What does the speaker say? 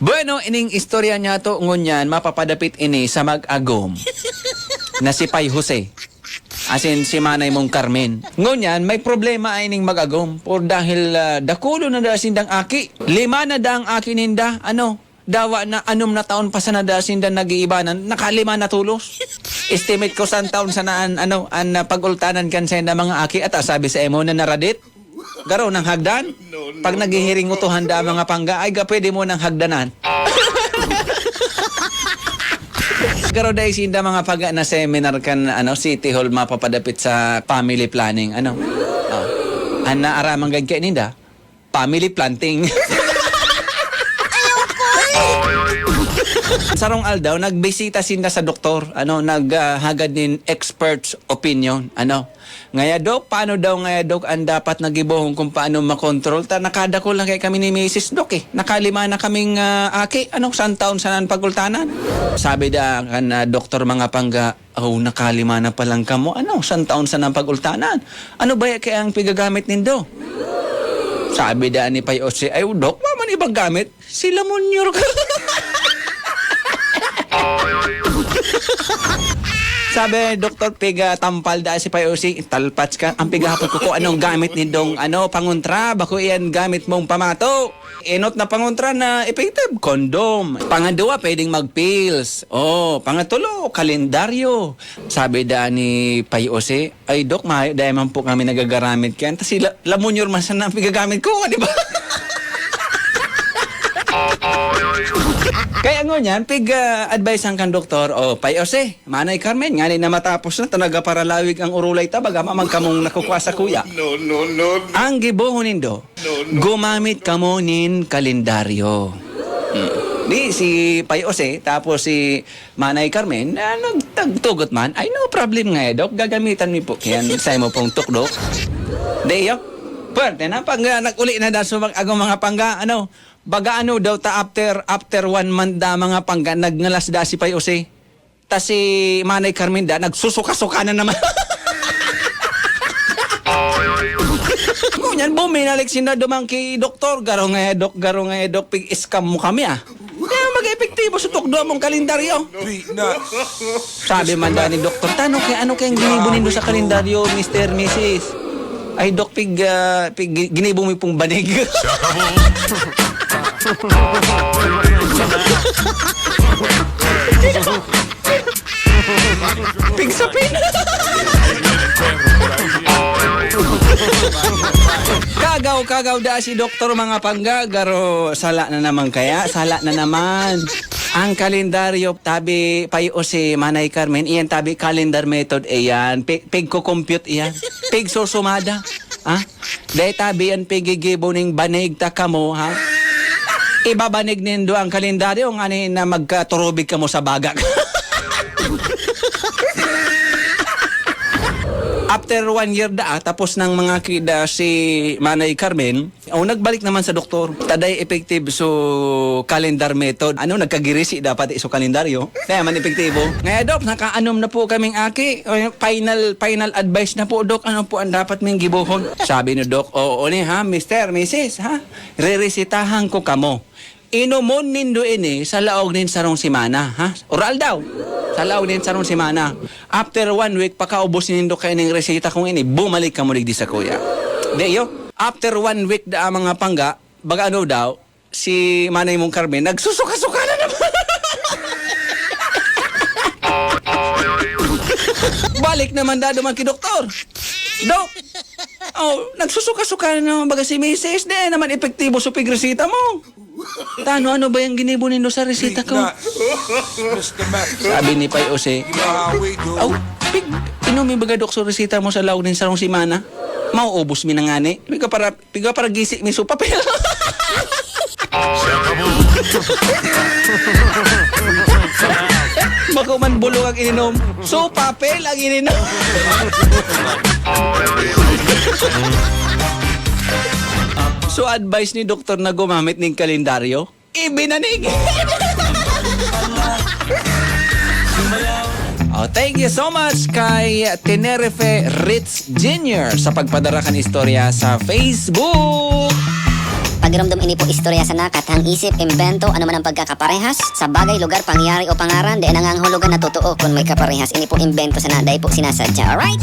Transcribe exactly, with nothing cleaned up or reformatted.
Bueno, ining istorya niya to, ngunyan, mapapadapit ini sa mag-agom na si Pay Jose. Asin si Manay mong Carmen. Ngunyan, may problema ining mag-agom. Por dahil, ah, dakulo na da sindang aki. Lima na da ang aki ninda. Ano? Dawa na anom na taon pa sana da sinda nag-iibanan. Nakalima na tulos. Estimate ko san taon sana an, ano, an, ah, pag-ultanan kan sainda mga aki. At, ah, sabi sa imo na naradit. Garo nang hagdan? Pag naghihiring utuhan da mga pangga, ay ga pwede mo nang hagdanan. Garo dai sinda mga pangga na seminar kan, ano, City Hall mapapadapit sa family planning, ano? Oh. An naaraman gad kaya ninda, family planting. Sarong aldaw, nagbisita sinda sa doktor, ano, naghagad nin expert's opinion, ano. Ngaya, Dok, paano daw ngaya, Dok, ang dapat na gibohon kung paano makontrol? Ta, nakadakul na kaya kami ni Misis Dok, eh. Nakalima na kaming, ah, aki. Ano, san taon sana an pag-ultanan? Sabi da kan, ah, doktor mga pangga, "Oh, nakalima na pa lang kamo. Ano, san taon sana an pag-ultanan? Ano ba kaya ang pigagamit nindo?" Sabi da ni Pay Jose, "Ay, Dok, wa man ibang gamit. Sila munyor ka." Sabi, Doktor, piga tampal da si Pay Jose, "Talpats ka. Ang pigahapot ko kung anong gamit nindong, ano, pangontra, bako iyan gamit mong pamato." Enot na pangontra na effective, condom. Pangadwa, pwedeng mag-pills. Oh, pangatulo, kalendaryo. Sabi da ni Pay Jose, "Ay, Dok, mayo, dai man po kami nagagaramit kayan. Tas sila, lamunyor man sana ang pigagamit ko, di ba?" Kaya ngunyan, pig, ah, advice ang kan doktor, "O, Pay Jose, Manay Carmen, ngani na matapos na, ta nagaparalawig ang urulay ta, baga man kamong nakukwa sa kuya." No, no, no, no. Ang gibohon nindo, gumamit kamo nin kalendaryo. Hmm. Di si Pay Jose, tapos si Manay Carmen, ah, nag-, nagtugot man, "Ay, no problem nga, eh, Dok. Gagamitan mi po yan sa imo pong tukdo." Di, yo? Pwerte na, pag, ah, nag-uli na da sa mag-, agong mga pangga, ano, baga ano daw ta after, after one month da mga pangga, nagngalas da si Pay Jose. Ta si Manay Carmen da, nagsusuka-suka na naman. Ngunyan, buminalik sinda duman ki doktor. "Garo nga, eh, Dok, garo nga, eh, Dok, pig-scam mo kami, ah." Kaya mag-epektibo sa tukdo mong kalendaryo. Sabi man daw ni doktor, "Tano kaya, ano kayang ginibo nindo sa kalendaryo, Mister, Missus?" "Ay, Dok, pig, ah, pig, gi-, ginibo mi pong banig." Pigsapin. Kagaw, kagaw da si doktor, mga pangga, garo sala na naman kaya, sala na naman. Ang kalendaryo, tabi, Pay Jose, Manay Carmen, iyan tabi calendar method, iyan. Pi-, pigko-compute iyan. Pigsusumada. Ha? Dai tabi yan pigigibo ning banig ta kamo, ha? Ibabanig nindo ang kalendaryo ngani na magkaturubig kamo sa bagak. After one year da, ah, tapos ng mga kida si Manay Carmen, o, nagbalik naman sa doktor. Ta dai effective so calendar method. Ano, nagkagirisi dapat iso kalendaryo. Kaya man epektibo. Ngaya, Dok, nakaanom na po kaming aki. O, final, final advice na po, Dok. Ano po ang dapat ming gibohon? Sabi ni Doc, "Oo ni ha, Mister, Missus, ha? Reresetahan ko kamo. Inomon nindo ini sa laog nin sarong semana, ha? Oral daw. Sa laog nin sarong semana. After one week, pakaubos nindo kaining reseta kong ini, bumalik kamo digdi sa kuya." Di, yo. After one week da ang mga pangga, baga ano daw, si Manay mong Carmen, nagsusuka-suka na naman. Balik naman da duman ki doktor. "Dok, oh, nagsusuka-suka na naman baga si Misis. Di naman epektibo sa pigreseta mo." "Tano, ano ba yung ginibo nindo sa reseta ko?" Sabi ni Pay Jose, "Aw, pig, inom mi baga, Dok, sa reseta mo sa laog nin sarong semana. Mauubos mi na ngani. Piga para, piga para gisi mi sa papel." Bako man bulong ang ininom. So, papel ang ininom. So, advice ni doktor na gumamit ning kalendaryo? Ibinanig! Oh, thank you so much kay Tenerife Ritz Junior sa pagpadara kan istorya sa Facebook. Giromdom, ini po istorya sana, kathang isip, imbento, ano man ang pagkakaparehas sa bagay, lugar, pangyayari o pangaran, dai nangangahulugan na totoo kun may kaparehas. Ini po imbento sana, dai po sinasadya. Alright?